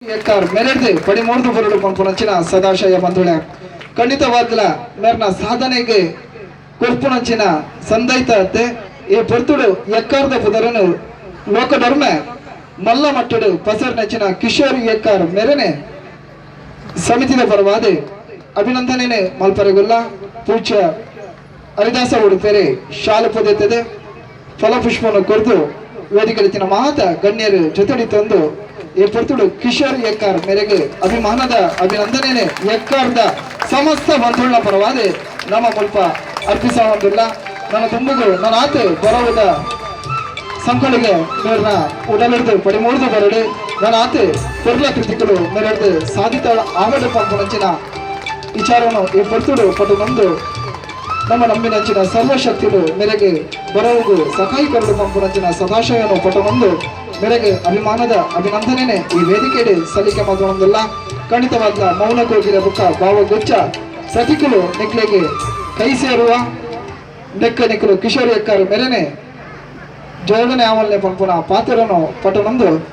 ಎಕ್ಕಾರ್ ಮೆರೆಡ್ದು ಪಡಿಮೂರ್ದು ಬರಡು ಪನ್ಪುನಂಚಿನ ಸದಾಶಯ ಬಂಧುಳೆ. ಖಂಡಿತವಾದ್ಲ ಮೇರ್ನ ಸಾಧನೆಗೆ ಕೊರ್ಪುನಂಚಿನ ಸಂದೈತ ಅತ್ತೆ. ಈ ಪೊರ್ತುಡು ಎಕ್ಕಾರ್ದ ಪುದರನು ಲೋಕಧರ್ಮ ಮಲ್ಲ ಮಟ್ಟಡು ಪಸರ್ನಂಚಿನ ಕಿಶೋರ್ ಎಕ್ಕಾರ್ ಮೆರೆನೆ ಸಮಿತಿದ ಪರವಾದ ಅಭಿನಂದನೆ ಮಲ್ಪರೆಗುಲ್ಲ. ಪೂಜ್ಯ ಹರಿದಾಸ ಉಡುಪೆರೆ ಶಾಲು ಪೊದೆತ್ತದೆ ಫಲಪುಷ್ಪವನ್ನು ಕೊರ್ದು ವೇದಿಕೆ ಮಾತ ಗಣ್ಯರು ಜೊತೆಡಿ ತಂದು ಈ ಪೊರ್ತುಡು ಕಿಶೋರ್ ಎಕ್ಕಾರ್ ಮೇರೆಗೆ ಅಭಿಮಾನದ ಅಭಿನಂದನೆ ಎಕ್ಕಾರ್ದ ಸಮಸ್ತ ಬಂಧುಗಳ ಪರವಾದ ನಮ್ಮ ಮುಲ್ಪ ಅರ್ಪಿಸುವಂತಿಲ್ಲ. ನನ್ನ ತುಂಬುಗು ನನ್ನ ಆತ ಬರವುದ ಸಂಕಳಿಗೆ ಮೇರ್ನ ಉಡಲಿಡ್ದು ಪಡಿಮೂರ್ದು ಬರಡು. ನನ್ನ ಆತ ಪೊರ್ಲ ಕೃತಿಗಳು ಮೇರೆಡ್ದು ಸಾಧಿತ ಆವಡ ಪಂಪುನಂಚಿನ ವಿಚಾರವನ್ನು ಈ ಪೊರ್ತುಡು ಪಟ್ಟು ನೊಂದು ನಮ್ಮ ನಂಬಿನಂಚಿನ ಸರ್ವಶಕ್ತಿಲು ಮೇರೆಗೆ ಬರವುಗು ಸಹಾಯಕರಲು ಪಂಪುನಂಚಿನ ಸದಾಶಯನು ಪಟ್ಟನೊಂದು ಮೇರೆಗೆ ಅಭಿಮಾನದ ಅಭಿನಂದನೆ ಈ ವೇದಿಕೆಡೆ ಸಲ್ಲಿಕೆ ಮಾತ್ರವೊಂದಿಲ್ಲ. ಖಂಡಿತವಾದ ಮೌನ ಕೋಗಿಲ ಬುಕ್ಕ ಭಾವಗುಚ್ಛ ಪ್ರತಿಕುಲು ನಿಕ್ಲೆಗೆ ಕೈ ಸೇರುವ ನೆಕ್ಕ ನಿಕ್ಕಲು ಕಿಶೋರ್ ಎಕ್ಕಾರು ಮೇರೆನೆ ಜೋಡಣೆ ಆವಲ್ನೆ ಪನ್ಪುನ ಪಾತ್ರನು ಪಟ್ಟನೊಂದು.